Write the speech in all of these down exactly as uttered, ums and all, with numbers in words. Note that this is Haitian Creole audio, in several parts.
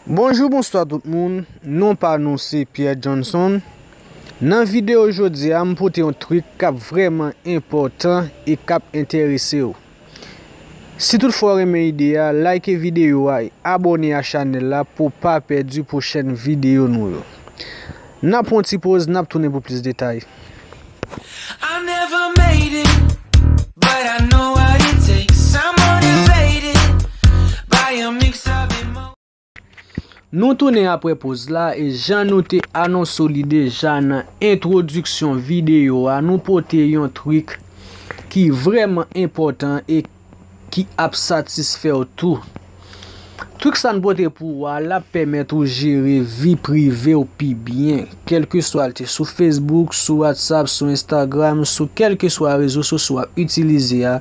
Bonjou, bonswa tout moun. Non pa nou se Pierre Johnson. Nan videyo jodi a, m pote yon trik k ap vrèman enpòtan e k ap enterese w. Si toutfwa w renmen ide a, like videyo a e abòne a chanèl la pou w pa pèdi pwochèn videyo nou yo. N ap pran yon ti poz, n ap tounen pou plis detay. I never made it, but I know what it takes. I'm motivated by a mix of emotions. Nou tounen apre poz la, e jan nou te anonse w li deja nan entwodiksyon videyo a, nou pote yon trik ki vrèman enpòtan e ki ap satisfè w tou. Trik sa n pote pou ou a, l ap pèmèt ou jere vi prive w pi byen, kèlkeswa l te sou Facebook, sou WhatsApp, sou Instagram, sou kèlkeswa rezo sosyo w ap itilize a.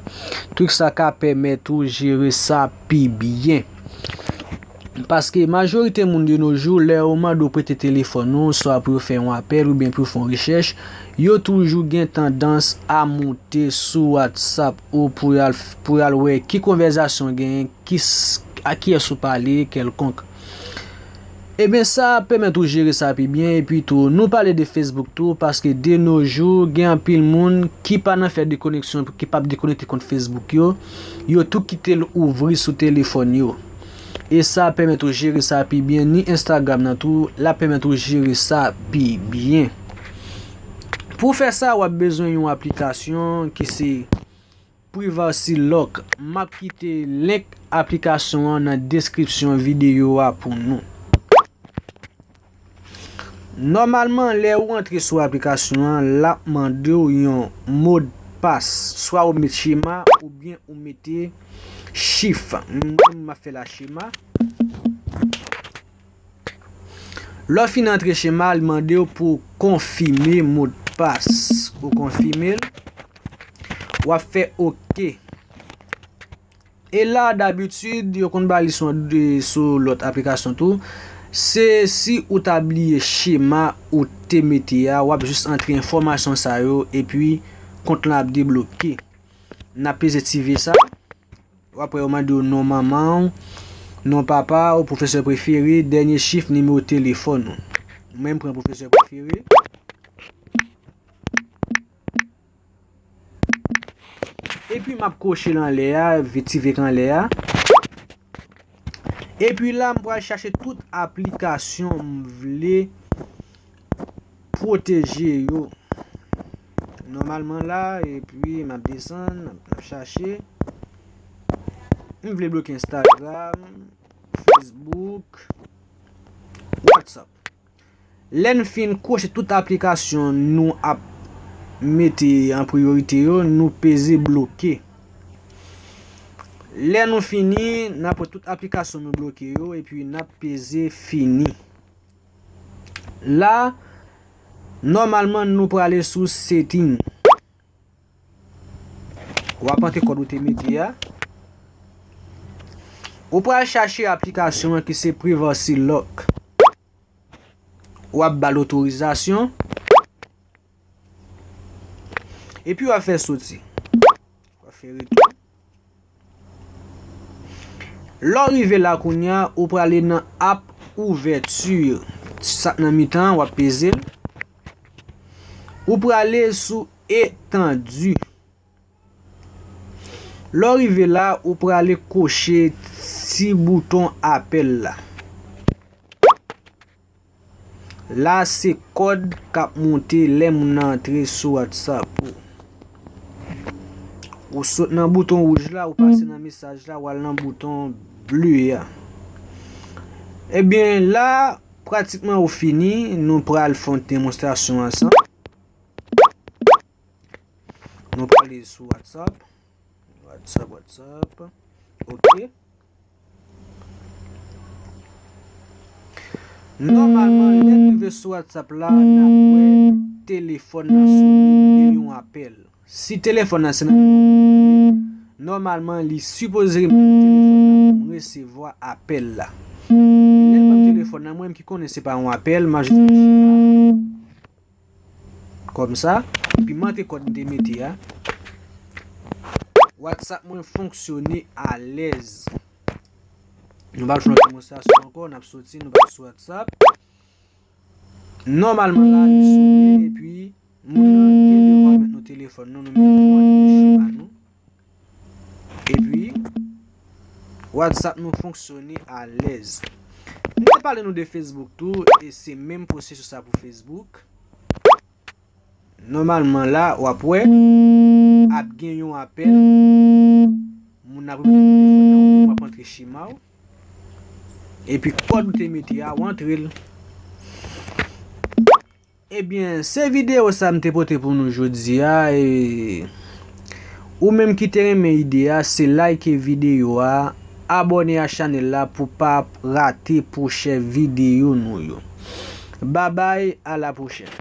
Trik sa ka pèmèt ou jere sa pi byen. Paske majorite moun de nos jours, lè yo mande w prete telefòn ou, swa pou yo fè yon apèl oubyen pou yo fè yon rechèch, yo toujou gen tandans a moute sou WhatsApp ou pou y al, pou y al wè ki konvèzasyon genyen, ki, a kiyès ou pale, kèlkonk. Ebyen, sa ap pèmèt ou jere sa pi byen. Epi tou, nou pale de Facebook tou, paske de nos jours, gen anpil moun ki pa nan fè dekoneksyon, ki p ap dekonekte kont Facebook yo, yo tou kite l ouvri sou telefòn yo. E sa ap pèmèt ou jere sa pi byen, ni Instagram nan tou, l ap pèmèt ou jere sa pi byen. Pou w fè sa, w ap bezwen yon aplikasyon ki se Privacy Lock. M ap kite link aplikasyon an nan deskripsyon videyo a pou nou. Nòmalman, lè ou antre sou aplikasyon an, l ap mande w yon modpas. Swa ou met chema oubyen ou mete chif. Mwen, m ap fè la chema. Lè w fin antre chema, li mande w pou w konfime modpas. Ou konfime l, w ap fè oke. E la, dabitid, yo konn ba li sou, de, sou lòt aplikasyon tou. Se si ou ta bliye chema ou te mete a, w ap jis antre enfòmasyon sa yo, epi kont lan ap debloke. N ap peze ti V sa. W ap wè yo mande w non manman w, non papa w, pwofesè prefere, dènye chif nimewo telefòn ou. Mwen, m pran pwofesè prefere. Epi m ap koche l anlè a, ti V k anlè a. Epi la, m pral chache tout aplikasyon m vle pwoteje yo. Nòmalman la, epi m ap desann, m ap, m ap chache. M vle bloke Instagram, Facebook, WhatsApp. Lè n fin koche tout aplikasyon nou ap mete an priyorite yo, nou peze bloke. Lè nou fini, n ap pran tout aplikasyon nou bloke yo, epi n ap peze fini. La, nòmalman, nou prale sou setting. W ap antre kòd ou te mete a. Ou pral chache aplikasyon an ki se Privacy Lock. W ap ba l otorizasyon. Epi w ap fè soti. W ap fè retou. Lè w rive la kounye a, ou prale nan app ouvèti. Sa k nan mitan an, w ap peze l. Ou prale sou etandi. Lè w rive la, ou prale koche ti bouton apèl la. La, se kòd k ap monte lè moun nan antre sou WhatsApp ou. Ou sot nan bouton wouj la, ou pase nan mesaj la, w al nan bouton ble a. Ebyen, la, pratikman ou fini. Nou pral fè yon demonstrasyon ansanm. Nou prale sou WhatsApp. WhatsApp, WhatsApp. Ok. Nòmalman, lè n rive sou WhatsApp la, n ap wè telefòn nan sonnen, gen yon apèl. Si telefòn nan se nan nimewo prive, nòmalman, li sipoze ban m telefòn nan pou m resevwa apèl la. Lè l ban m telefòn nan, mwen menm ki konnen se pa yon apèl, m ap jis fè chema. Kòmsa, epi m antre kòd m te mete a. WhatsApp mwen fonksyone alèz. Nou pral fè yon demonstrasyon ankò, n ap soti, nou pral sou WhatsApp. Nòmalman la, li sone, epi moun nan gen devwa met nou telefòn nou, nou met nou antre chema nou. Epi, WhatsApp nou fonksyone alèz. M te pale nou de Facebook tou, e se menm pwosesis sa pou Facebook. Nòmalman la, w ap wè, ap gen yon apèl. Moun ap repete telefòn nan, ou menm w ap antre chema w. Epi kòd ou te mete a, w antre l. Ebyen, se videyo sa m te pote pou nou jodi a. E ou menm ki te renmen ide a, se like videyo a, abòne a chanèl la pou pa rate pwochè videyo nou yo. Babay, a la pwochèn.